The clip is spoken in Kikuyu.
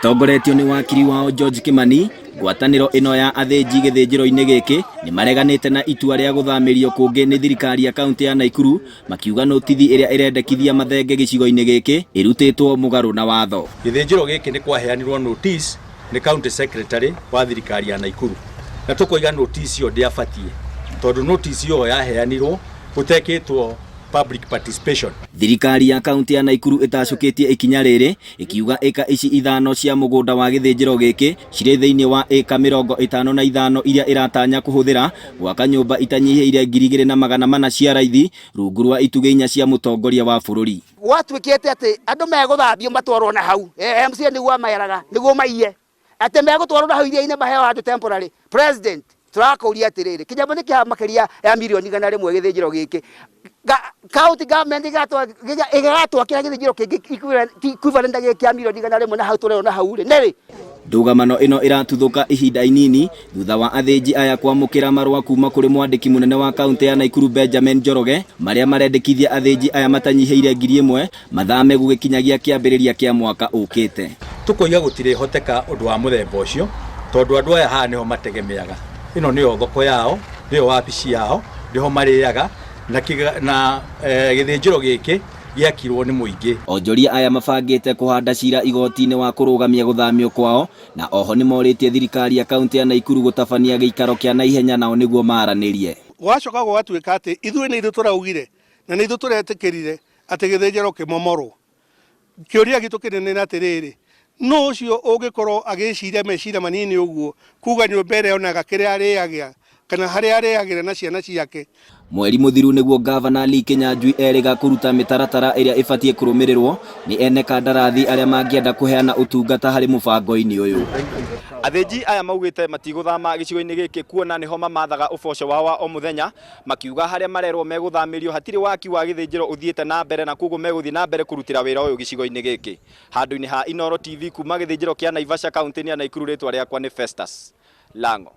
Matongoretio nĩ wakiri wao George Kimani, ngwatanĩro ĩno ya athĩnji gĩthĩnjĩro-inĩ gĩkĩ nĩ mareganĩte na itua rĩa gũthamĩrio kũngĩ nĩ thirikari ya kaunti ya Naikuru, makiuga notithi ĩrĩa ĩrendekithia mathenge gĩcigo-inĩ gĩkĩ ĩrutĩtwo mũgarũ na watho. Gĩthĩnjĩro gĩkĩ nĩ kwaheanirwo notice nĩ county secretary wa thirikari ya Naikuru, na tũkoiga notice ĩyo ndĩabatiĩ tondũ notice ĩyo yaheanirwo gũtekĩtwo public participation. Thirikari ya kaunti ya Naikuru ĩtacũkĩtie ikinya rĩrĩ ĩkiuga ĩka ici ithano cia mũgũnda wa gĩthĩnjĩro gĩkĩ cirĩ thĩinĩ wa ĩka 55 iria ĩratanya kũhũthĩra gwaka nyũmba itanyihĩire 2,400 cia raithi rungu rwa itugĩ inya cia mũtongoria wa bũrũri. Gwatuĩkĩte atĩ andũ megũthambio matwarwo na hau, MCA nĩguo ameraga nĩguo maiye atĩ megũtwarwo na hau iria-inĩ maheo handũ temporary. President, tũrakũria atĩrĩrĩ, kĩnyamũ nĩ kĩa makĩria ya mirioni 100 gĩthĩnjĩro gĩkĩ, county government ĩgatwakĩra gĩthĩnjĩro kĩngĩ equivalent na gĩkĩ kĩa mirioni 100 na hau tũrerwo na hau rĩ nĩrĩ. Ndũgamano ĩno ĩratuthũka ihinda inini thutha wa athĩnji aya kwamũkĩra marũa kuma kũrĩ mwandĩki mũnene wa kaunti ya Naikuru Benjamin Njoroge marĩa marendekithia athĩnji aya matanyihĩire 1,000 mathame gũgĩkinyagia kĩambĩrĩria kĩa mwaka ũkĩte. Tũkoiga gũtirĩhoteka ũndũ wa mũthemba ũcio tondũ andũ aya haha nĩho mategemeaga, ĩno nĩyo thoko yao, nĩyo wabici yao, nĩho marĩaga na gĩthĩnjĩro gĩkĩ gĩakirwo nĩ mũingĩ. Onjoria aya mabangĩte kũhanda cira igoti-inĩ wa kũrũgamia gũthamio kwao na oho nĩmorĩtie thirikari ya kaunti ya Naikuru gũtabania gĩikaro kĩa naihenya nao nĩguo maranĩrie. Gwacoka gũgatuĩka atĩ ithuĩ nĩ ithuĩ tũraugire na nĩ ithuĩ tũretĩkĩrire atĩ gĩthĩnjĩro kĩmomorwo. Kĩũria gitũ kĩnene nĩ atĩrĩrĩ, nũ ũcio ũngĩkorwo agĩciria meciria manini ũguo kuga nyũmba ĩrĩa onaga kĩrĩa arĩagĩa kana harĩa arĩagĩra na ciana ciake? Mweri mũthiru nĩguo Gavana Lee Kinyanjui erĩga kũruta mĩtaratara ĩrĩa ĩbatiĩ kũrũmĩrĩrwo nĩ ene kandarathi arĩa mangĩenda kũheana ũtungata harĩ mũbango-inĩ ũyũ. Athĩnji aya maugĩte matigũthama gĩcigo-inĩ gĩkĩ kuona nĩho mamathaga ũboco wao wa o mũthenya, makiuga harĩa marerwo megũthamĩrio hatirĩ waki wa gĩthĩnjĩro ũthiĩte na mbere na koguo megũthiĩ na mbere kũrutĩra wĩra ũyũ gĩcigo-inĩ gĩkĩ. Handũ-inĩ ha Inooro TV kuma gĩthĩnjĩro kĩa Naivasha kaunti-inĩ ya Naikuru, rĩtwa rĩakwa nĩ Festus Lango.